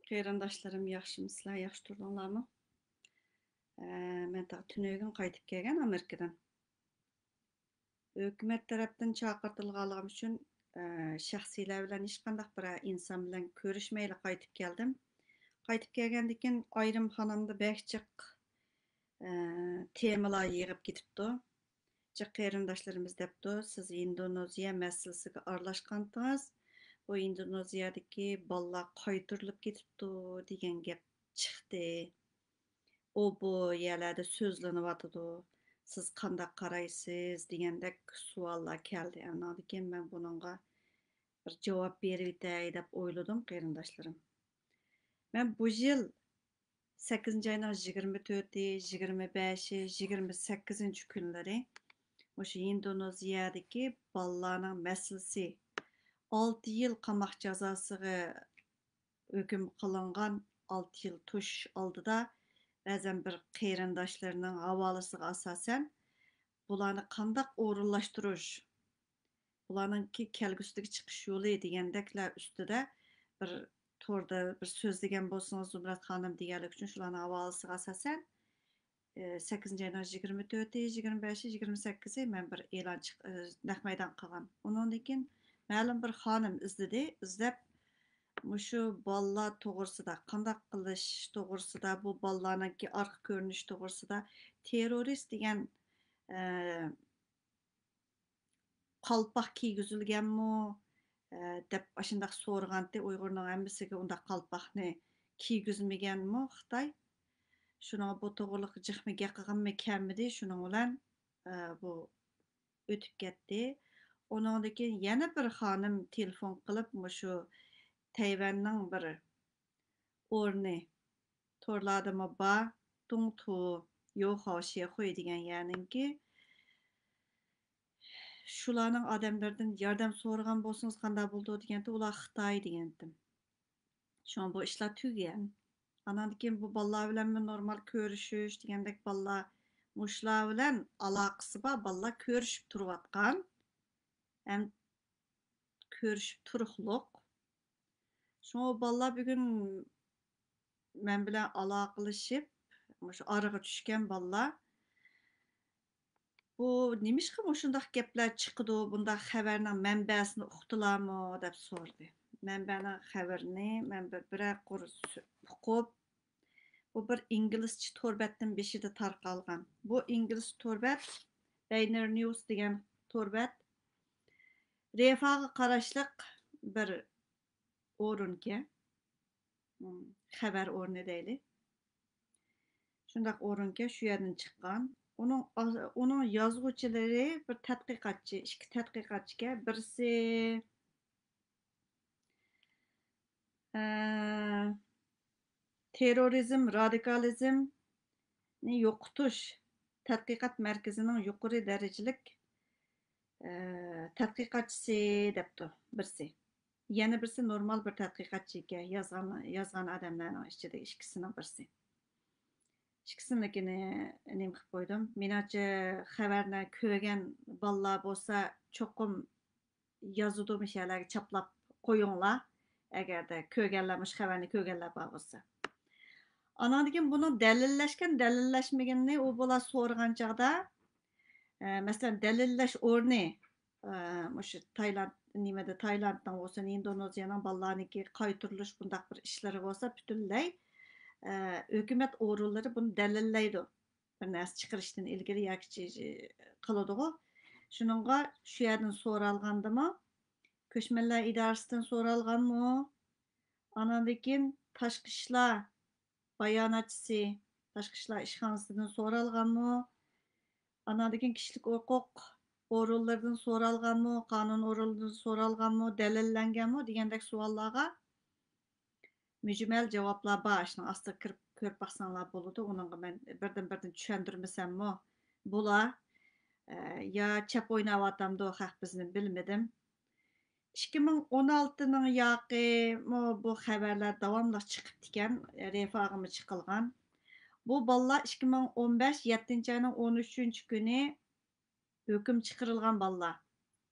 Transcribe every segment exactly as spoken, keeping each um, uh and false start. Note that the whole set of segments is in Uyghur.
قېرىنداشلىرىم ياخشىمۇسىلەر، ياخشى تۇردۇڭلارمۇ؟ ئە، مەن تېخى تۈنۈگۈن قايتىپ كەلگەن ئامېرىكىدىن. ھۆكۈمەت تەرەپتىن چاقىرتىلغانلىقىم ئۈچۈن، ئە، شەخسىيلەر بىلەن ھېچقانداق بىر ئىنسان بىلەن كۆرۈشمەيلا قايتىپ كەلدىم. قايتىپ كەلگەندىن كېيىن ئايرىم خانىمدا بەك جىق، ئە، تېمىلار يېغىپ كېتىپتۇ. جىق قېرىنداشلىرىمىز دەپتۇ، سىز ھىندونېزىيە مەسىلىسىگە ئارىلاشقانتىڭىز، بۇ ھىندونېزىيەدىكى بالىلار قايتۇرۇلۇپ كېتىپتۇ دېگەن گەپ چىقتى. ئۇ بۇ يەرلەردە سۆزلىنىۋاتىدۇ. سىز قانداق قارايسىز دېگەندەك سوئاللار كەلدى. ئاندىن كېيىن مەن بۇنىڭغا بىر جاۋاب بېرىۋېتەي دەپ ئويلىدىم، قېرىنداشلىرىم. مەن بۇ يىل سەككىزىنچى ئاينىڭ يىگىرمە تۆتى، يىگىرمە بەشى، يىگىرمە سەككىزىنچى كۈنلىرى مۇشۇ ھىندونېزىيەدىكى بالىلارنىڭ مەسىلىسى، ئالتە يىل قاماق جازاسىغا ھۆكۈم قىلىنغان ئالتە يىل توشۇش ئالدىدا بەزەن بىر قېرىنداشلىرىنىڭ ھاۋالىسىغا ئاساسەن، بۇلارنى قانداق ئورۇنلاشتۇرۇش، بۇلارنىڭكى كەلگۈسىدىكى چىقىش يولى دېگەندەكلەر ئۈستىدە بىر توردا بىر سۆزلىگەن بولسىڭىز، زۇمرەت خانىم دېگەنلىك ئۈچۈن شۇلارنىڭ ھاۋالىسىغا ئاساسەن، ئى، سەككىزىنچى ئاينىڭ يىگىرمە تۆتى، يىگىرمە بەشى، يىگىرمە سەككىزى مەن بىر ئېلان چىق-، ئى، نەق مەيدان قىلغان. ئۇنىڭدىن كېيىن مەلۇم بىر خانىم ئىزدىدى، ئىزدەپ مۇشۇ بالىلار توغرىسىدا، قانداق قىلىش توغرىسىدا، بۇ بالىلارنىڭكى ئارقا كۆرۈنۈشى توغرىسىدا تېررورىست دېگەن، ئى، قالپاق كىيگۈزۈلگەنمۇ، ئە، دەپ ئاشۇنداق سورىغانتى. ئۇيغۇرنىڭ ھەممىسىگە ئۇنداق قالپاقنى كىيگۈزمىگەنمۇ خىتاي؟ شۇنىڭغا بۇ توغرىلىق جىقمۇ گەپ قىلغىنىمۇ كەلمىدى. شۇنىڭ بىلەن، ئە، بۇ ئۆتۈپ كەتتى. ئۇنىڭدىن كېيىن يەنە بىر خانىم تېلېفون قىلىپ، مۇشۇ تەيۋەننىڭ بىر ئورنى، تورلاردىمۇ بار، دۇڭتۇ يوخاۋ شيېخۇي دېگەن يەرنىڭكى، شۇلارنىڭ ئادەملىرىدىن ياردەم سورىغان بولسىڭىز قانداق بولىدۇ دېگەنتى، ئۇلار خىتاي دېگەنتىم. شۇڭا بۇ ئىشلار تۈگىگەن. ئاناندىن كېيىن بۇ بالىلار بىلەنمۇ نورمال كۆرۈشۈش دېگەندەك بالىلار مۇشۇلار بىلەن ئالاقىسى بار بالىلار كۆرۈشۈپ تۇرۇۋاتقان. ھەم كۆرۈشۈپ تۇرۇقلۇق. شۇڭا بالىلار بۈگۈن مەن بىلەن ئالاقىلىشىپ، مۇشۇ ئارىغا چۈشكەن بالىلار، بۇ نېمىشقا مۇشۇنداق گەپلەر چىقىدۇ، بۇنداق خەۋەرنىڭ مەنبەسىنى ئۇقتىلارمۇ دەپ سورىدى. مەنبەنىڭ خەۋىرىنى مەن بىر، بىرەر قۇر سۆ-، ئۇقۇپ، بۇ بىر ئىنگلىزچە تور بەتنىڭ بېشىدا تارقالغان. بۇ ئىنگلىز تور بەت، بەينەر نيۇز دېگەن تور بەت، رېفاغا قاراشلىق بىر ئورۇنكەن. مم، خەۋەر ئورنى دەيلى. شۇنداق ئورۇنكەن، شۇ يەردىن چىققان. ئۇنىڭ، ئۇنىڭ يازغۇچىلىرى بىر تەتقىقاتچى، ئىككى تەتقىقاتچىكەن. بىرسى، ئە، تېررورىزم، رادىكالىزمنى يوقىتىش تەتقىقات مەركىزىنىڭ يۇقىرى دەرىجىلىك، ئە، تەتقىقاتچىسى دەپتۇ بىرسى. يەنە بىرسى نورمال بىر تەتقىقاتچى ئىكەن، يازغان، يازغان ئادەملەرنىڭ ئىچىدە ئىككىسىنىڭ بىرسى. ئىككىسىنىڭكىنى نېمە قىلىپ قويدۇم؟ مېنىڭچە خەۋەرنى كۆرگەن بالىلار بولسا چوقۇم يازىدۇ مۇشۇ يەرلەرگە چاپلاپ قويۇڭلار. ئەگەردە كۆرگەنلەر، مۇشۇ خەۋەرنى كۆرگەنلەر بار بولسا. ئاناندىن كېيىن بۇنىڭ دەلىللەشكەن، دەلىللەشمىگىنىنى ئۇ بالا سورىغان چاغدا، ئە، مەسىلەن، دەلىللەش ئورنى، ئە، مۇشۇ تايلاند، نېمىدە، تايلاندنىڭ بولسۇن، ئىندونېزىيەنىڭ بالىلارنىڭكى قايتۇرۇلۇش بۇنداق بىر ئىشلىرى بولسا، پۈتۈنلەي، ئە، ھۆكۈمەت ئورۇنلىرى بۇنى دەلىللەيدۇ. بىر نەرسە چىقىرىشتىن ئىلگىرى ياكى چى-، قىلىدىغۇ. شۇنىڭغا شۇ يەردىن سورالغاندىمۇ، كۆچمەنلەر ئىدارىسىدىن سورالغانمۇ، ئاناندىن كېيىن تاشقى ئىشلار باياناتچىسى، تاشقى ئىشلار ئىشخانىسىدىن سورالغانمۇ، ئاناندىن كېيىن كىشىلىك ھوقۇق ئورۇنلىرىدىن سورالغانمۇ، قانۇن ئورۇنلىرىدىن سورالغانمۇ، دەلىللەنگەنمۇ دېگەندەك سوئاللارغا مۈجمەل جاۋابلار بار، ئاشۇنىڭ ئاستىغا كىرىپ كۆرۈپ باقساڭلار بولىدۇ. ئۇنىڭغا مەن بىردىن-بىردىن چۈشەندۈرمىسەممۇ بولا. ئە، يا چەپ ئويناۋاتامدۇ خەق بىزنى، بىلمىدىم. ئىككى مىڭ ئون ئالتىنىڭ ياقىمۇ بۇ خەۋەرلەر داۋاملىق چىقىپتىكەن، رېفاغىمۇ چىقىلغان. بۇ بالىلار ئىككى مىڭ ئون بەش يەتتىنچى ئاينىڭ ئون ئۈچىنچى كۈنى ھۆكۈم چىقىرىلغان بالىلار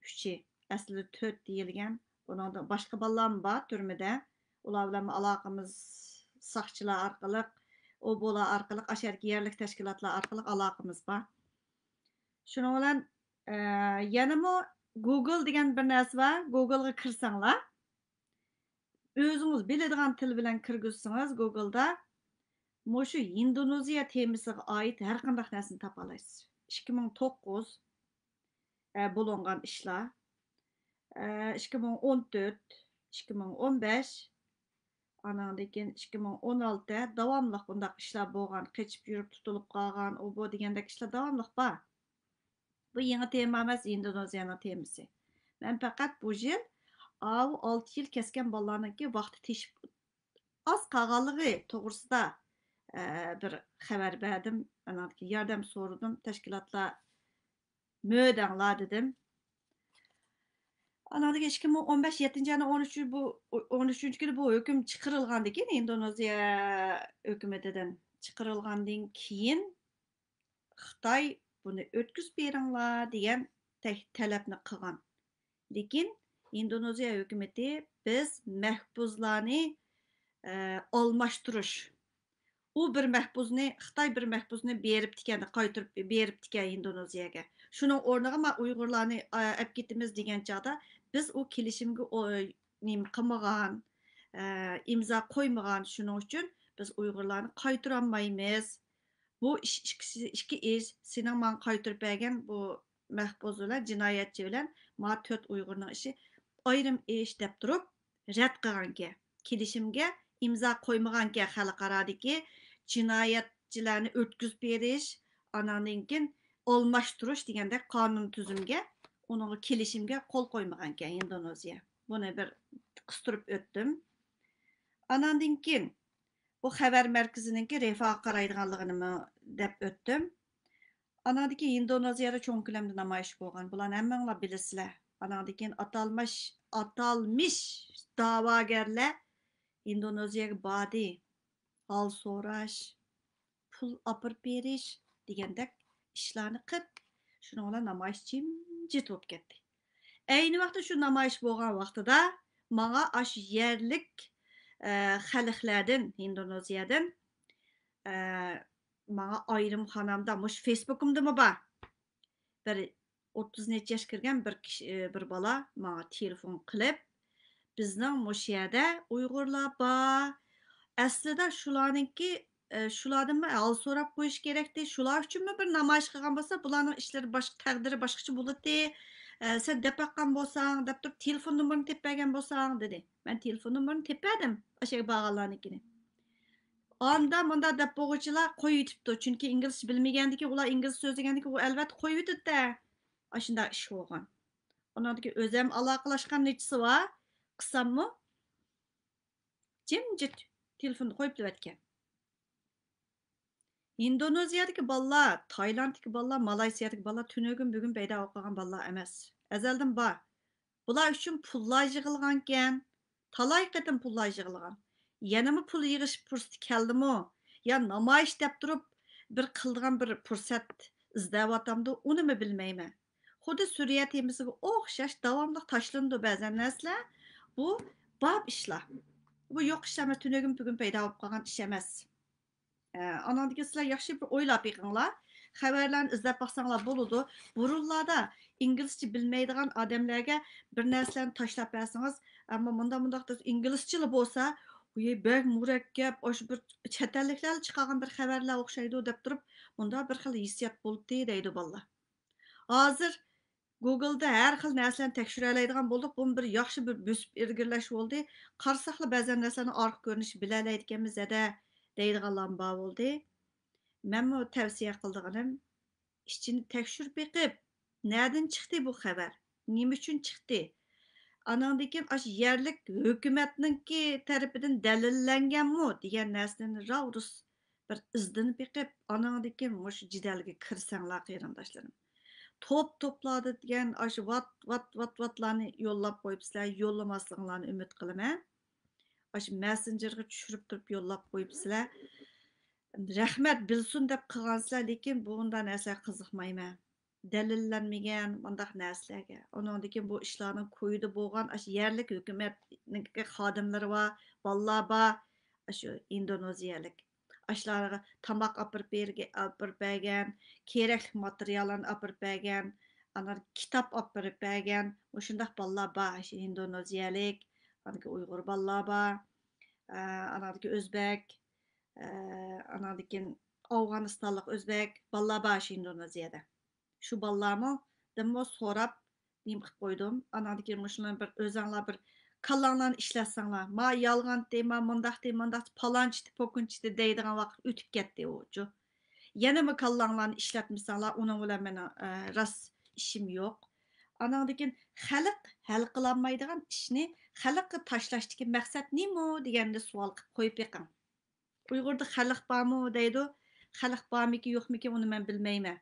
ئۈچى، ئەسلىدە تۆت دېيىلگەن. بۇنىڭدا باشقا بالىلارمۇ بار تۈرمىدە. ئۇلار بىلەن ئالاقىمىز ساقچىلار ئارقىلىق، ئوبولا ئارقىلىق، ئاشۇ يەردىكى يەرلىك تەشكىلاتلار ئارقىلىق ئالاقىمىز بار. شۇنىڭ بىلەن، ئە، يەنىمۇ گوگل دېگەن بىر نەرسە بار. گوگلغا كىرسەڭلار، ئۆزىڭىز بىلىدىغان تىل بىلەن كىرگۈزسىڭىز گوگلدا، مۇشۇ ھىندونېزىيە تېمىسىغا ئائىت ھەر قانداق نەرسىنى تاپالايسىز. ئىككى مىڭ توققۇز، ئە، بولۇنغان ئىشلار، ئە، ئىككى مىڭ ئون تۆت، ئىككى مىڭ ئون بەش، ئاناندىن كېيىن ئىككى مىڭ ئون ئالتە، داۋاملىق بۇنداق ئىشلار بولغان، قېچىپ يۈرۈپ تۇتۇلۇپ قالغان، ئۇ بۇ دېگەندەك ئىشلار داۋاملىق بار. بۇ يېڭى تېما ئەمەس، ئىندونېزىيەنىڭ تېمىسى. مەن پەقەت بۇ يىل ئاۋۇ ئالتە يىل كەسكەن بالىلارنىڭكى ۋاقتى تېشىپ ئاز قالغانلىقى توغرىسىدا، ئە، بىر خەۋەر بەردىم. ئاناندىن كېيىن ياردەم سورىدىم. تەشكىلاتلار مۆدەڭلار دېدىم. ئاناندىن كېيىن ئىككى مىڭ ئون بەش يەتتىنچى ئاينىڭ ئون ئۈچى بۇ، ئون ئۈچىنچى كۈنى بۇ ھۆكۈم چىقىرىلغاندىن كېيىن، ئىندونېزىيە ھۆكۈمىتىدىن چىقىرىلغاندىن كېيىن، خىتاي بۇنى ئۆتكۈزۈپ بېرىڭلار دېگەن تە-، تەلەپنى قىلغان. لېكىن ئىندونېزىيە ھۆكۈمىتى بىز مەھبۇسلارنى، ئە، ئالماشتۇرۇش، ئۇ بىر مەھبۇسنى، خىتاي بىر مەھبۇسنى بېرىپتىكەن، قايتۇرۇپ بېرىپتىكەن ئىندونېزىيەگە. شۇنىڭ ئورنىغا ما ئۇيغۇرلارنى، ئە، ئەپ كېتىمىز دېگەن چاغدا، بىز ئۇ كېلىشىمگە ئو-، نېمە قىلمىغان، ئە، ئىمزا قويمىغان. شۇنىڭ ئۈچۈن بىز ئۇيغۇرلارنى قايتۇرالمايمىز. بۇ ئىش ئىككىسى، ئىككى ئىش، سېنىڭ ماڭا قايتۇرۇپ بەرگەن بۇ مەھبۇس بىلەن جىنايەتچى بىلەن ما تۆت ئۇيغۇرنىڭ ئىشى ئايرىم ئىش دەپ تۇرۇپ رەت قىلغانكەن. كېلىشىمگە ئىمزا قويمىغانكەن خەلقئارادىكى جىنايەتچىلەرنى ئۆتكۈزۈپ بېرىش، ئاناندىن كېيىن ئالماشتۇرۇش دېگەندەك قانۇن تۈزۈمگە، ئۇنىڭغا كېلىشىمگە قول قويمىغانكەن ئىندونېزىيە. بۇنى بىر قىستۇرۇپ ئۆتتۈم. ئاناندىن كېيىن بۇ خەۋەر مەركىزىنىڭكى رىفاغا قارايدىغانلىقىنىمۇ دەپ ئۆتتۈم. ئاناندىن كېيىن ئىندونېزىيەدە چوڭ كۆلەمدە نامايىش بولغان. بۇلارنى ھەممىڭلار بىلىسىلەر. ئاناندىن كېيىن ئاتالمىش، ئاتالمىش داۋاگەرلەر ئىندونېزىيەگە باردى. ھال سوراش، پۇل ئاپىرىپ بېرىش دېگەندەك ئىشلارنى قىپ، شۇنىڭ بىلەن نامايىش جىمجىت بولۇپ كەتتى. ئەينى ۋاقىتتا شۇ نامايىش بولغان ۋاقتىدا ماڭا ئاشۇ يەرلىك، ئە، خەلقلەردىن، ئىندونېزىيەدىن، ئە، ماڭا ئايرىم خانامدا، مۇشۇ فېيسبۇكۇمدىمۇ بار، بىر ئوتتۇز نەچچە ياش كىرگەن بىر كىشى، بىر بالا ماڭا تېلېفون قىلىپ، بىزنىڭ مۇشۇ يەردە ئۇيغۇرلار بار. ئەسلىدە شۇلارنىڭكى، ئە، شۇلاردىنمۇ ھال سوراپ قويۇش كېرەكتى. شۇلار ئۈچۈنمۇ بىر نامايىش قىلغان بولسا، بۇلارنىڭ ئىشلىرى باشقا، تەقدىرى باشقىچە بولاتتى. ئە، سەن دەپ باققان بولساڭ، دەپ تۇرۇپ، تېلېفون نومۇرىنى تېپىپ بەرگەن بولساڭ، دېدى. مەن تېلېفون نومۇرىنى تېپىپ بەردىم، ئاشۇ يەرگە بارغانلارنىڭكىنى. ئاندا مۇندا دەپ بولغۇچىلار قويۇۋېتىپتۇ. چۈنكى ئىنگلىزچە بىلمىگەندىكىن، ئۇلار ئىنگلىزچە سۆزلىگەندىكىن، ئۇ ئەلۋەتتە قويۇۋېتىدۇ-دە. ئاشۇنداق ئىش بولغان. ئۇنىڭدىكى ئۆزەم ئالاقىلاشقان نېچىسى بار، قىلساممۇ، جىمجىت تېلېفوننى قويۇپ تۇرۇۋەتكەن. ئىندونېزىيەدىكى بالىلار، تايلاندتىكى بالىلار، مالايسىيادىكى بالىلار تۈنۈگۈن بۈگۈن پەيدا بولۇپ قالغان بالىلار ئەمەس. ئەزەلدىن بار. بۇلار ئۈچۈن پۇللار يىغىلغانكەن. تالاي قېتىم پۇللار يىغىلغان. يەنىمۇ پۇل يىغىش پۇرسىتى كەلدىمۇ؟ يا نامايىش دەپ تۇرۇپ، بىر قىلىدىغان بىر پۇرسەت ئىزدەۋاتامدۇ، ئۇنىمۇ بىلمەيمەن. خۇددى سۈرىيە تېمىسىغا ئوخشاش داۋاملىق تاشلىنىدۇ بەزەن نەرسىلەر. بۇ بار ئىشلار. بۇ يوق ئىشلار ئەمەس، تۈنۈگۈن بۈگۈن پەيدا بولۇپ قالغان ئىش ئەمەس. ئە، ئاناندىن كېيىن سىلەر ياخشى بىر ئويلاپ بېقىڭلار. خەۋەرلەرنى ئىزدەپ باقساڭلار بولىدۇ. بۇرۇنلاردا ئىنگلىزچە بىلمەيدىغان ئادەملەرگە بىر نەرسىلەرنى تاشلاپ بەرسىڭىز، ئەمما مۇنداق، مۇنداق دېسە، ئىنگلىزچىلا بولسا، «ۋۇي، بەك مۇرەككەپ، ئاشۇ بىر چەت ئەللىكلەر چىقارغان بىر خەۋەرلەر ئوخشايدۇ» دەپ تۇرۇپ، مۇنداق بىر خىل ھېسسىيات بولاتتى دەيدۇ بالىلار. ھازىر گوگلدا ھەر خىل نەرسىلەرنى تەكشۈرەلەيدىغان بولدۇق. بۇمۇ بىر ياخشى بىر بۆسۈپ ئىلگىرىلەش بولدى. قارىساقلا بەزەن نەرسىلەرنىڭ ئارقا كۆرۈنۈشى بىلەلەيدىكەنمىز زادە دەيدىغانلارمۇ بار بولدى. مەنمۇ تەۋسىيە قىلىدىغىنىم، ئىچىنى تەكشۈرۈپ بېقىپ، نەدىن چىقتى بۇ خەۋەر؟ نېمە ئۈچۈن چىقتى؟ ئانىڭدىن كېيىن ئاشۇ يەرلىك ھۆكۈمەتنىڭكى تەرىپىدىن دەلىللەنگەنمۇ دېگەن نەرسىنى راۋۇرۇس بىر ئىزدىنىپ بېقىپ، ئانىڭدىن كېيىن مۇشۇ جېدەلگە كىرسەڭلار، قېرىنداشلىرىم. توپ توپلاردا دېگەن ئاشۇ ۋات، ۋات، ۋات، ۋاتلارنى يوللاپ قويۇپسىلەر، يوللىماسلىقىڭلارنى ئۈمىد قىلىمەن. ئاشۇ مەسسېنجېرغا چۈشۈرۈپ تۇرۇپ يوللاپ قويۇپسىلەر. رەھمەت بىلسۇن دەپ قىلغانسىلەر، لېكىن بۇنداق نەرسىلەرگە قىزىقمايمەن. دەلىللەنمىگەن مۇنداق نەرسىلەرگە. ئۇنىڭدىن كېيىن بۇ ئىشلارنىڭ كويىدا بولغان ئاشۇ يەرلىك ھۆكۈمەتنىڭكى خادىملىرى بار، بالىلار بار، ئاشۇ ئىندونېزىيەلىك. ئاشۇلارغا تاماق ئاپىرىپ بەرگە-، ئاپىرىپ بەرگەن، كېرەكلىك ماتېرىياللارنى ئاپىرىپ بەرگەن، ئانان كىتاب ئاپىرىپ بەرگەن، مۇشۇنداق بالىلار بار، ئاشۇ ئىندونېزىيەلىك، ئانىكى ئۇيغۇر بالىلار بار، ئە، ئاناندىكى ئۆزبەك، ئە، ئاناندىكىن ئافغانىستانلىق ئۆزبەك بالىلار بار شۇ ئىندونېزىيەدە. شۇ بالىلارمۇ دىنمۇ سوراپ نېمە قىلىپ قويدۇم. ئاناندىكىن مۇشۇلارنى بىر ئۆزەڭلار بىر كاللاڭلارنى ئىشلەتسەڭلار. ما يالغانتى، ما مۇنداقتى، مۇنداقتى، پالانچىتى، پوكۇنچىتى دەيدىغان ۋاقىت ئۆتۈپ كەتتى ئۇچۇ. يەنىمۇ كاللاڭلارنى ئىشلەتمىسەڭلار، ئۇنىڭ بىلەن مېنىڭ، ئە، راست ئىشىم يوق. ئاناندىكىن خەلق ھەل قىلالمايدىغان ئىشنى خەلققە تاشلاشتىكى مەقسەت نېمە دېگەننى سوئال قىلىپ قويۇپ بېقىڭ. ئۇيغۇردا خەلق بارمۇ دەيدۇ. خەلق بارمىكىن، يوقمىكىن، ئۇنى مەن بىلمەيمەن.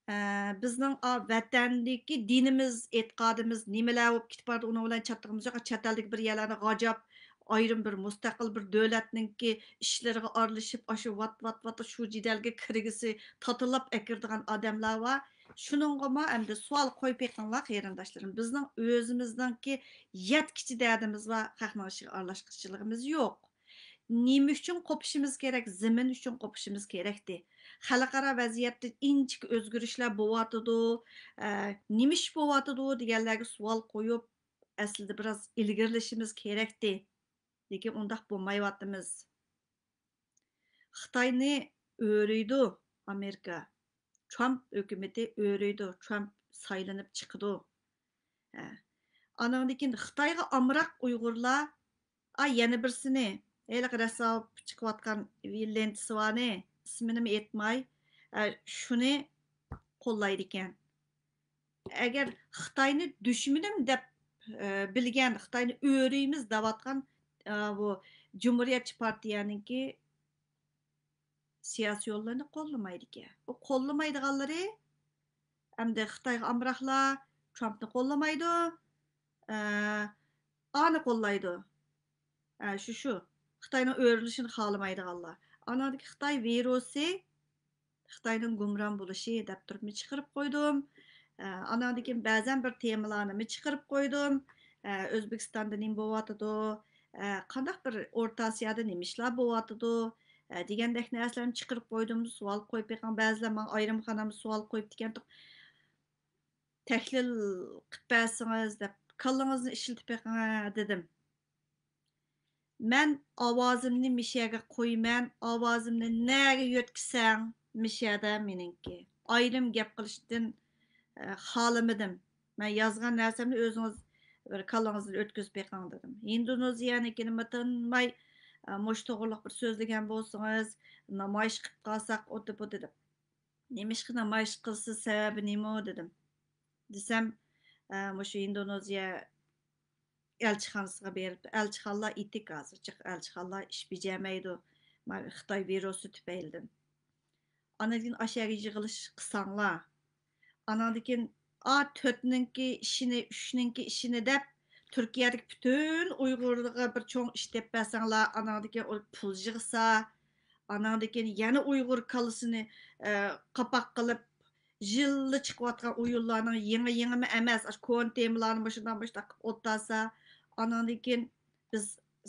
ئە، بىزنىڭ، ئا، ۋەتەندىكى دىنىمىز، ئېتىقادىمىز نېمىلەر بولۇپ كېتىپ بارىدۇ، ئۇنىڭ بىلەن چاتىقىمىز يوق. چەت ئەلدىكى بىر يەرلەرنى غاجاپ، ئايرىم بىر مۇستەقىل بىر دۆلەتنىڭكى ئىشلىرىغا ئارىلىشىپ، ئاشۇ ۋات، ۋات، ۋات، شۇ جېدەلگە كىرگۈسى تاتىلاپ ئەكىرىدىغان ئادەملەر بار. شۇنىڭغىمۇ ئەمدى سوئال قويۇپ بېقىڭلار، قېرىنداشلىرىم. بىزنىڭ ئۆزىمىزنىڭكى يەتكۈچە دەردىمىز بار، خەقنىڭ ئىشىغا ئارىلاشقۇچىلىقىمىز يوق. نېمە ئۈچۈن قوپۇشىمىز كېرەك؟ زېمىن ئۈچۈن قوپۇشىمىز كېرەكتى. خەلقئارا ۋەزىيەتتە ئىنچىكە ئۆزگىرىشلەر بولۇۋاتىدۇ، ئە، نېمە ئىش بولۇۋاتىدۇ دېگەنلەرگە سوئال قويۇپ، ئەسلىدە بىراز ئىلگىرىلىشىمىز كېرەكتى. لېكىن ئۇنداق بولمايۋاتىمىز. خىتاينى ئۆرۈيدۇ ئامېرىكا. ترامپ ھۆكۈمىتى ئۆرۈيدۇ، ترامپ سايلىنىپ چىقىدۇ. ھە. ئانىڭدىن كېيىن خىتايغا ئامراق ئۇيغۇرلار، ئا، يەنە بىرسىنى، ھېلىقى رەسسام چىقىۋاتقان لېنتىسى بارنى، ئىسمىنىمۇ ئېيتماي، ئە، شۇنى قوللايدىكەن. ئەگەر خىتاينى دۈشمىنىم دەپ، ئە، بىلگەن، خىتاينى ئۆرۈيمىز دەۋاتقان، ئە، بۇ جۇمھۇرىيەتچى پارتىيەنىڭكى سىياسىيونلىرىنى قوللىمايدىكەن. ئۇ قوللىمايدىغانلىرى ئەمدى خىتايغا ئامراقلار، ترامپنى قوللىمايدۇ، ئە، ئانى قوللايدۇ. ئە، شۇ، شۇ. خىتاينىڭ ئۆرۈلۈشىنى خالىمايدىغانلار. ئاناندىكى خىتاي ۋىرۇسى خىتاينىڭ گۇمران بولۇشى دەپ تۇرۇپمۇ چىقىرىپ قويدۇم. ئە، ئاناندىن كېيىن بەزەن بىر تېمىلارنىمۇ چىقىرىپ قويدۇم. ئە، ئۆزبېكىستاندا نېمە بولۇۋاتىدۇ؟ ئە، قانداق بىر ئورتا ئاسىيادا نېمە ئىشلار بولۇۋاتىدۇ؟ ئە، دېگەندەك نەرسىلەرنى چىقىرىپ قويدۇم. سوئال قويۇپ بېقىڭ. بەزىلەر ماڭا ئايرىم خانامدا سوئال قويۇپتىكەن. تەھلىل قىلىپ بەرسىڭىز دەپ، كاللىڭىزنى ئىشلىتىپ بېقىڭ، دېدىم. مەن ئاۋازىمنى مىشەگە قويىمەن، ئاۋازىمنى نەگە يۆتكىسەڭ، مىشەدە مېنىڭكى. ئايرىم گەپ قىلىشتىن، ئە، خالىمىدىم. مەن يازغان نەرسەمنى ئۆزىڭىز بىر كاللىڭىزدىن ئۆتكۈزۈپ بېقىڭ، دېدىم. ھىندونېزىيەنىڭكىنىمۇ تىنماي، ئە، مۇشۇ توغرىلىق بىر سۆزلىگەن بولسىڭىز، نامايىش قىلىپ قالساق، ئۇددى بۇددى دەپ. نېمىشقا نامايىش قىلسا، سەۋەبى نېمە؟ دېدىم. دېسەم، ئە، مۇشۇ ئىندونېزىيە ئەلچىخانىسىغا بېرىپتۇ. ئەلچىخانىلار ئېتىك ھازىرچە، ئەلچىخانىلار ئىش بېجەرمەيدۇ. مانا خىتاي ۋىرۇسى تۈپەيلىدىن. ئاندىن كېيىن ئاشۇ يەرگە يىغىلىش قىلساڭلار. ئاناندىن كېيىن، ئا، تۆتنىڭكى ئىشىنى، ئۈچنىڭكى ئىشىنى دەپ، تۈركىيەدىكى پۈتۈن ئۇيغۇرلارغا بىر چوڭ ئىش دەپ بەرسەڭلار، ئاناندىن كېيىن ئۇ پۇل يىغسا، ئاناندىن كېيىن يەنە ئۇيغۇر كاللىسىنى، ئە، قاپاق قىلىپ، يىللا چىقىۋاتقان ئويۇنلارنىڭ يېڭى، يېڭىمۇ ئەمەس، ئاشۇ كونا تېمىلارنى مۇشۇنداق، مۇشۇنداق قىلىپ ئولتۇرسا، ئاناندىن كېيىن بىز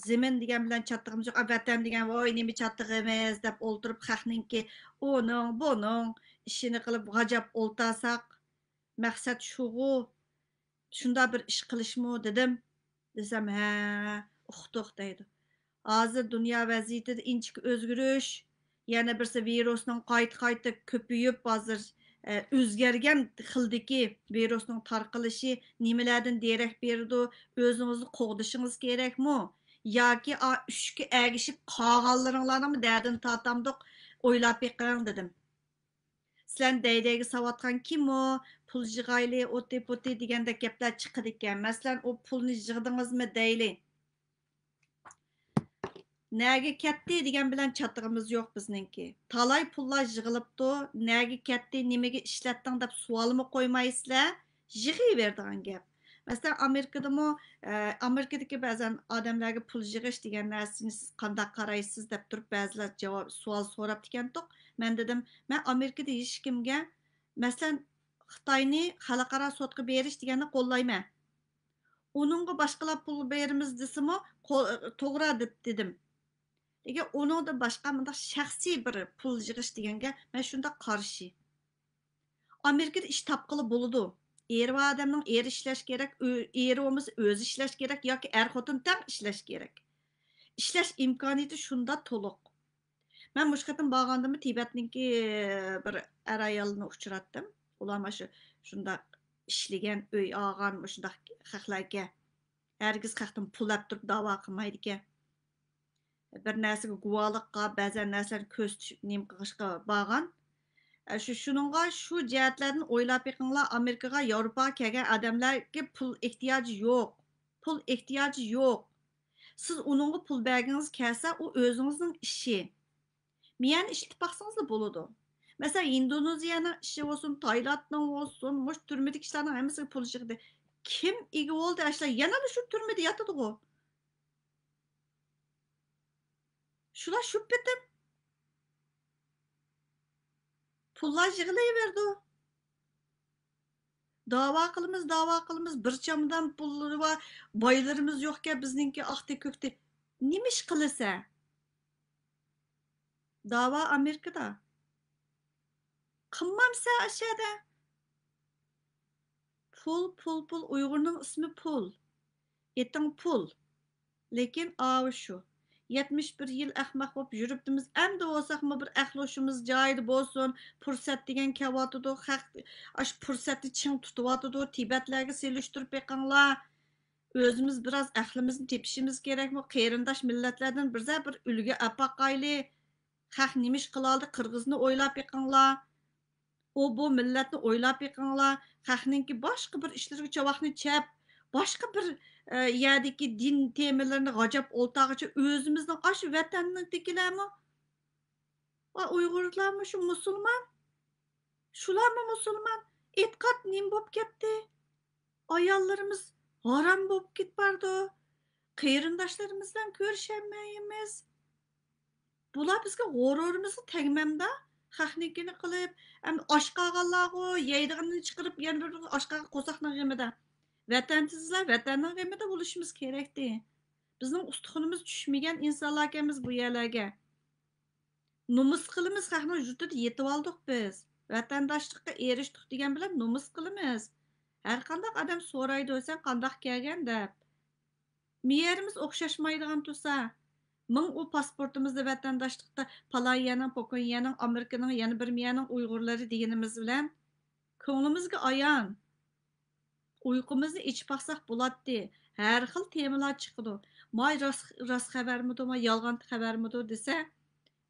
زېمىن دېگەن بىلەن چاتىقىمىز يوق، ئا، ۋەتەن دېگەن، ۋوي، نېمە چاتىقىمىز دەپ ئولتۇرۇپ، خەقنىڭكى ئۇنىڭ، بۇنىڭ ئىشىنى قىلىپ غاجاپ ئولتۇرساق، مەقسەت شۇغۇ، شۇنداق بىر ئىش قىلىشمۇ دېدىم. دېسەم، ھە، ئۇقتۇق دەيدۇ. ھازىر دۇنيا ۋەزىيىتىدە ئىنچىكە ئۆزگىرىش، يەنە بىرسى ۋىرۇسنىڭ قايتا-قايتا كۆپىيىپ، ھازىر، ئە، ئۆزگەرگەن خىلدىكى ۋىرۇسنىڭ تارقىلىشى نېمىلەردىن دېرەك بېرىدۇ؟ ئۆزىڭىزنى قوغدىشىڭىز كېرەكمۇ؟ ياكى ئا، ئۈچكە ئەگىشىپ قالغانلىرىڭلارنىڭمۇ دەردىنى تارتامدۇق؟ ئويلاپ بېقىڭ، دېدىم. سىلەرنى دەي-دەيگە ساۋاتقان كىم ئۇ؟ پۇل يىغايلى، ئوتى-پۇتى دېگەندەك گەپلەر چىقىدىكەن. مەسىلەن، ئۇ پۇلنى يىغدىڭىزمۇ دەيلى. نەگە كەتتى دېگەن بىلەن چاتىقىمىز يوق بىزنىڭكى. تالاي پۇللار يىغىلىپتۇ، نەگە كەتتى، نېمىگە ئىشلەتتىڭ دەپ سوئالمۇ قويمايسىلەر، يىغىۋېرىدىغان گەپ. مەسىلەن، ئامېرىكىدىمۇ، ئە، ئامېرىكىدىكى بەزەن ئادەملەرگە پۇل يىغىش دېگەن نەرسىنى سىز قانداق قارايسىز دەپ تۇرۇپ بەزىلەر جاۋاب، سوئال سوراپتىكەنتۇق. مەن دېدىم، مەن ئامېرىكىدا ھېچكىمگە مەسىلەن، خىتاينى خەلقئارا سوتقا بېرىش دېگەننى قوللايمەن. ئۇنىڭغا باشقىلار پۇل بېرىمىز دېسىمۇ، قو-، توغرا دېدىم. لېكىن ئۇنىڭدىن باشقا مۇنداق شەخسىي بىر پۇل يىغىش دېگەنگە مەن شۇنداق قارشى. ئامېرىكىدا ئىش تاپقىلى بولىدۇ. ئېرى بار ئادەمنىڭ ئېرى ئىشلەش كېرەك، ئۆ-، ئېرى بولمىسا ئۆزى ئىشلەش كېرەك ياكى ئەر-خوتۇن تەڭ ئىشلەش كېرەك. ئىشلەش ئىمكانىيىتى شۇنداق تولۇق. مەن مۇشۇ قېتىم بارغاندىمۇ تىبەتنىڭكى بىر ئەر-ئايالنى ئۇچراتتىم. ئۇلار مانا شۇ، شۇنداق ئىشلىگەن، ئۆي ئالغان، مۇشۇنداق خەقلەرگە ھەرگىز خەقتىن پۇل ئەپ تۇرۇپ داۋا قىلمايدىكەن. بىر نەرسىگە گۇۋاھلىققا، بەزەن نەرسىلەرنى كۆرسىتىش، نېمە قىلىشقا بارغان. ئە، شۇ، شۇنىڭغا شۇ جەھەتلەردىن ئويلاپ بېقىڭلار، ئامېرىكىغا، ياۋروپاغا كەلگەن ئادەملەرگە پۇل ئېھتىياجى يوق. پۇل ئېھتىياجى يوق. سىز ئۇنىڭغا پۇل بەرگىڭىز كەلسە، ئۇ ئۆزىڭىزنىڭ ئىشى. مىيەنى ئىشلىتىپ باقسىڭىزلا بولىدۇ. مەسىلەن، ھىندونېزىيەنىڭ ئىشى بولسۇن، تايلاندنىڭ بولسۇن، مۇشۇ تۈرمىدىكى ئىشلارنىڭ ھەممىسىگە پۇل يىغدى. كىم ئىگە بولدى ئاشۇلار؟ يەنىلا شۇ تۈرمىدە ياتىدىغۇ. شۇلار شۇ پېتىم پۇللار يىغىلىۋېرىدۇ. داۋا قىلىمىز، داۋا قىلىمىز، بىر چامادان پۇللىرى بار، بايلىرىمىز يوقكەن بىزنىڭكى ئاقتى كۆكتى. نېمە ئىش قىلىسەن؟ داۋا ئامېرىكىدا. قىلمامسەن ئاشەدە؟ پۇل، پۇل، پۇل، ئۇيغۇرنىڭ ئىسمى پۇل. ئېتىڭ پۇل. لېكىن ئاۋۇ شۇ. يەتمىش بىر يىل ئەخمەق بولۇپ يۈرۈپتىمىز. ئەمدى بولساقمۇ بىر ئەقلى ھوشىمىز جايىدا بولسۇن. پۇرسەت دېگەن كېلىۋاتىدۇ. خەق ئاشۇ پۇرسەتنى چىڭ تۇتۇۋاتىدۇ. تىبەتلەرگە سېلىشتۇرۇپ بېقىڭلار. ئۆزىمىز بىراز ئەقلىمىزنى تېپىشىمىز كېرەكمۇ؟ قېرىنداش مىللەتلەردىن بىزە بىر ئۈلگە ئاپاقايلى. خەق نېمە ئىش قىلالدى؟ قىرغىزنى ئويلاپ بېقىڭلار. ئۇ بۇ مىللەتنى ئويلاپ بېقىڭلار. خەقنىڭكى باشقا بىر ئىشلىرىغا چاۋاكنى چەپ، باشقا بىر، ئە، يەردىكى دىن تېمىلىرىنى غاجاپ ئولتارغىچە ئۆزىمىزنىڭ ئاشۇ ۋەتەننىڭكىلەرمۇ، ۋە ئۇيغۇرلارمۇ شۇ مۇسۇلمان. شۇلارمۇ مۇسۇلمان. ئېتىقاد نېمە بولۇپ كەتتى؟ ئاياللىرىمىز ھارام بولۇپ كېتىپ بارىدۇ. قېرىنداشلىرىمىز بىلەن كۆرۈشەلمەيمىز. بۇلار بىزگە غۇرۇرىمىزغا تەگمەمدا؟ خەقنىڭكىنى قىلىپ، ئەمدى ئاش قالغانلارغۇ يەيدىغىنىنى چىقىرىپ، يەنە بىر ئاش قالغان قورساقنىڭ غېمىدە. ۋەتەنسىزلەر ۋەتەننىڭ غېمىدە بولۇشىمىز كېرەكتى. بىزنىڭ ئۇستىخىنىمىز چۈشمىگەن ئىنسانلاركەنمىز بۇ يەرلەرگە. نومۇس قىلىمىز، خەقنىڭ يۇرتىدا يېتىۋالدۇق بىز. ۋەتەنداشلىققا ئېرىشتۇق دېگەن بىلەن نومۇس قىلىمىز. ھەرقانداق ئادەم سورايدۇ، سەن قانداق كەلگەن دەپ. مېيەرىمىز ئوخشاشمايدىغان تۇرسا، مىڭ ئۇ پاسپورتىمىزدا ۋەتەنداشلىقتا پالاييەنىڭ، پوكونيەنىڭ، ئامېرىكىنىڭ، يەنە بىر مېيەنىڭ ئۇيغۇرلىرى دېگىنىمىز بىلەن كۆڭلىمىزگە ئايان. ئۇيقۇمىزنى ئېچىپ باقساق بولاتتى. ھەر خىل تېمىلار چىقىدۇ. ماي راست، راست خەۋەرمىدۇ، ماي يالغان خەۋەرمىدۇ دېسە،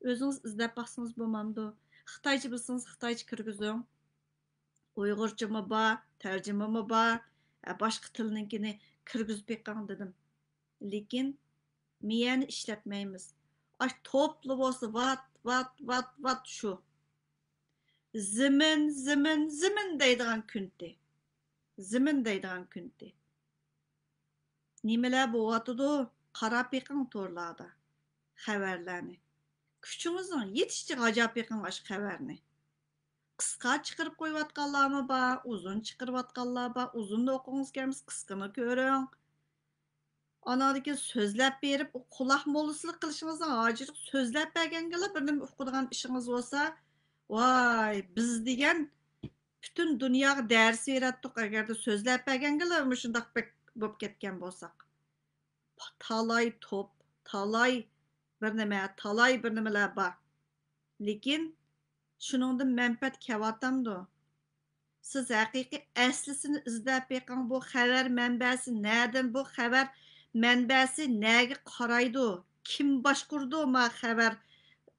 ئۆزىڭىز ئىزدەپ باقسىڭىز بولمامدۇ؟ خىتايچە بىلسىڭىز خىتايچە كىرگۈزۈڭ. ئۇيغۇرچىمۇ بار، تەرجىمىمۇ بار، ھە، باشقا تىلنىڭكىنى كىرگۈزۈپ بېقىڭ دېدىم. لېكىن مىيەنى ئىشلەتمەيمىز. ئاش توپلا بولسا ۋات، ۋات، ۋات، ۋات شۇ. زېمىن، زېمىن، زېمىن دەيدىغان كۈنتى. زېمىن دەيدىغان كۈنتى. نېمىلەر بولۇۋاتىدۇ؟ قاراپ بېقىڭ تورلاردا خەۋەرلەرنى. كۈچىڭىزنىڭ يېتىشىچە غاجاپ بېقىڭ ئاشۇ خەۋەرنى. قىسقا چىقىرىپ قويۇۋاتقانلارمۇ بار، ئۇزۇن چىقىرىۋاتقانلار بار. ئۇزۇننى ئوقۇغۇڭىز كەلمىسە، قىسقىنى كۆرۈڭ. ئاناندىن كېيىن سۆزلەپ بېرىپ، ئۇ قۇلاق موللىسىلىق قىلىشىڭىزنىڭ ھاجىتى يوق. سۆزلەپ بەرگەنگىلا بىر نېمە ئۇقىدىغان ئىشىڭىز بولسا، ۋاي، بىز دېگەن پۈتۈن دۇنياغا دەرس بېرەتتۇق، ئەگەردە سۆزلەپ بەرگەنگىلا مۇشۇنداق بەك بولۇپ كەتكەن بولساق. تالاي توپ، تالاي بىر نېمە، تالاي بىر نېمىلەر بار. لېكىن شۇنىڭدىن مەنپەئەت كېلىۋاتامدۇ؟ سىز ھەقىقىي ئەسلىسىنى ئىزدەپ بېقىڭ، بۇ خەۋەر مەنبەسى نەدىن، بۇ خەۋەر مەنبەسى نەگە قارايدۇ، كىم باشقۇرىدۇ ما خەۋەر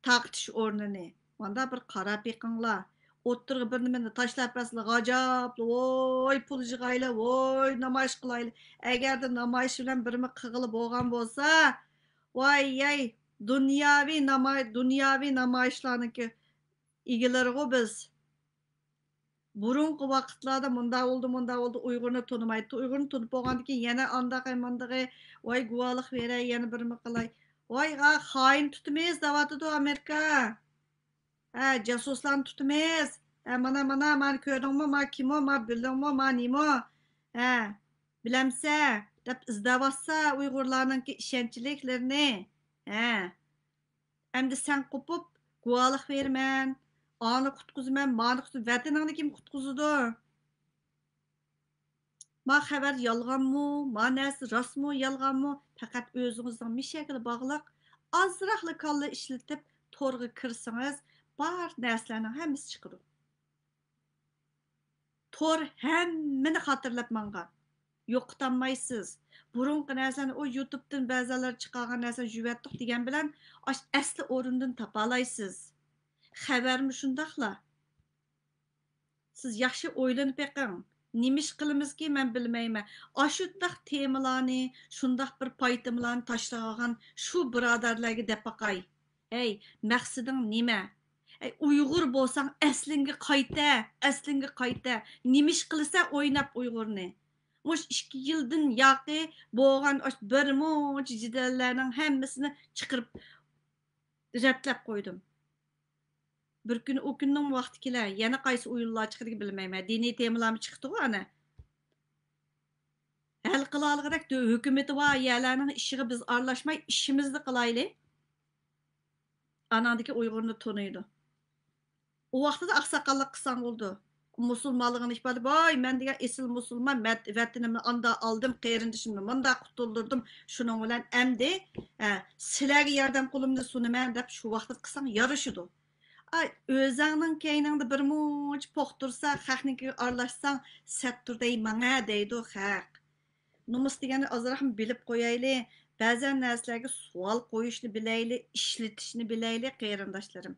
تارقىتىش ئورنىنى؟ ماندا بىر قاراپ بېقىڭلار. ئوتتۇرىغا بىر نېمىنى تاشلاپ بەرسىلە، غاجاپلا، ۋوي، پۇل يىغايلى، ۋوي، نامايىش قىلايلى. ئەگەردە نامايىش بىلەن بىرمۇ قىغىلى بولغان بولسا، ۋاي يەي، دۇنياۋى ناماي-، دۇنياۋى نامايىشلارنىڭكى ئىگىلىرىغۇ بىز. بۇرۇنقى ۋاقىتلاردا مۇنداق بولدى، مۇنداق بولدى، ئۇيغۇرنى تونۇمايتتى. ئۇيغۇرنى تونۇپ بولغاندىن كېيىن يەنە ئانداقى، ماندىقى، ۋاي گۇۋاھلىق بېرەي، يەنە بىرمۇ قىلاي. ۋاي، ئا، خائىن تۇتىمىز دەۋاتىدۇ ئامېرىكا. ھە، جاسۇسلارنى تۇتىمىز. ھە، مانا، مانا، مانا كۆردۈڭمۇ، ما كىمۇ، ما بىلدىڭمۇ، ما نېمۇ؟ ھە، بىلەمسە؟ دەپ ئىزدەۋاتسا ئۇيغۇرلارنىڭكى ئىشەنچلىكلىرىنى. ھە. ئەمدى سەن قوپۇپ، گۇۋاھلىق بېرىمەن، ئانى قۇتقۇزىمەن، مانى قۇتقۇزىمەن، ۋەتىنىڭنى كىم قۇتقۇزىدۇ؟ ما خەۋەر يالغانمۇ، ما نەرسە راستمۇ، يالغانمۇ، پەقەت ئۆزىڭىزنىڭ مىشەگىلا باغلىق، ئازراقلا كاللا ئىشلىتىپ تورغا كىرسىڭىز، بار نەرسىلەرنىڭ ھەممىسى چىقىدۇ. تور ھەممىنى خاتىرىلەپ ماڭغان. يوقىتالمايسىز. بۇرۇنقى نەرسىلەرنى، ئۇ يۇتۇبتىن بەزىلەر چىقارغان نەرسىلەرنى يۇيۇۋەتتۇق دېگەن بىلەن، ئاش ئەسلى ئورنىدىن تاپالايسىز. خەۋەرمۇ شۇنداقلا. سىز ياخشى ئويلىنىپ بېقىڭ. نېمە ئىش قىلىمىزكى، مەن بىلمەيمەن. ئاشۇنداق تېمىلارنى، شۇنداق بىر پايتىمىلارنى تاشلىغان شۇ بۇرادەرلەرگە دەپ باقاي. ھەي، مەقسىتىڭ نېمە؟ ھەي، ئۇيغۇر بولساڭ ئەسلىڭگە قايتە، ئەسلىڭگە قايتە. نېمە ئىش قىلىسەن ئويناپ ئۇيغۇرنى؟ مۇشۇ ئىككى يىلدىن ياقى بولغان ئاشۇ بىر مۇنچە جېدەللەرنىڭ ھەممىسىنى چىقىرىپ رەتلەپ قويدۇم. بىر كۈنى ئۇ كۈننىڭ ۋاقتى كېلە، يەنە قايسى ئويۇنلار چىقىدىكى بىلمەيمەن. دىنىي تېمىلارمۇ چىقتىغۇ ئەنە. ھەل قىلالىغۇدەك دۆ-، ھۆكۈمىتى بار يەرلەرنىڭ ئىشىغا بىز ئارىلاشماي، ئىشىمىزنى قىلايلى. ئاناڭدىكى ئۇيغۇرنى تونۇيدۇ. ئۇ ۋاقتىدا ئاقساقاللىق قىلساڭ بولىدۇ. مۇسۇلمانلىقىنى ئىپادىلەپ، ۋاي، مەن دېگەن ئېسىل مۇسۇلمان، مەت-، ۋەتىنىمنى ئاندا ئالدىم، قېرىندىشىمنى مۇندا قۇتۇلدۇردۇم، شۇنىڭ بىلەن ئەمدى، ئە، سىلەرگە ياردەم قولۇمنى سۇنىمەن دەپ شۇ ۋاقتىدا قىلساڭ يارىشىدۇ. ئاي، ئۆزەڭنىڭ كەينىڭدە بىر مۇنچە پوختۇرسا، خەقنىڭكىگە ئارىلاشساڭ، سەتتۇردەي ماڭە دەيدۇ خەق. نومۇس دېگەننى ئازراقمۇ بىلىپ قويايلى. بەزەن نەرسىلەرگە سوئال قويۇشنى بىلەيلى، ئىشلىتىشنى بىلەيلى، قېرىنداشلىرىم.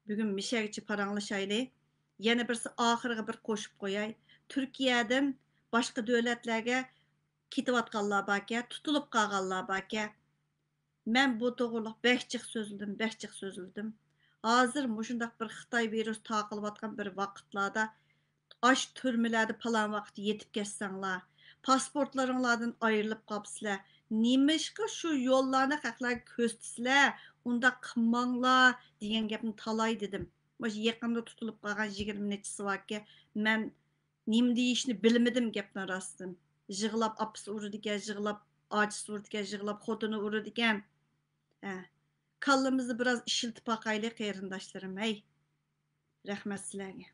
بۈگۈن مىشەگىچە پاراڭلىشايلى. يەنە بىرسى ئاخىرىغا بىر قوشۇپ قوياي. تۈركىيەدىن باشقا دۆلەتلەرگە كېتىۋاتقانلار باركەن، تۇتۇلۇپ قالغانلار باركەن. مەن بۇ توغرىلىق بەك جىق سۆزلىدىم، بەك جىق سۆزلىدىم. ھازىر مۇشۇنداق بىر خىتاي ۋىرۇسى تارقىلىۋاتقان بىر ۋاقىتلاردا ئاش تۈرمىلەردە پالان ۋاقىت يېتىپ كەتسەڭلار، پاسپورتلىرىڭلاردىن ئايرىلىپ قاپسىلەر. نېمىشقا شۇ يوللارنى خەقلەرگە كۆرسىتىسىلەر؟ ئۇنداق قىلماڭلار دېگەن گەپنى تالاي دېدىم. مۇشۇ يېقىندا تۇتۇلۇپ قالغان يىگىرمە نەچچىسى باركەن، مەن نېمە دېيىشنى بىلمىدىم گەپنىڭ راستىدىن. يىغلاپ ئاپىسى ئۇرىدىكەن، يىغلاپ ئاچىسى ئۇرىدىكەن، يىغلاپ خوتۇنى ئۇرىدىكەن. ھە. كاللىمىزنى بىراز ئىشلىتىپ باقايلى قېرىنداشلىرىم، ھەي. رەھمەت سىلەرگە.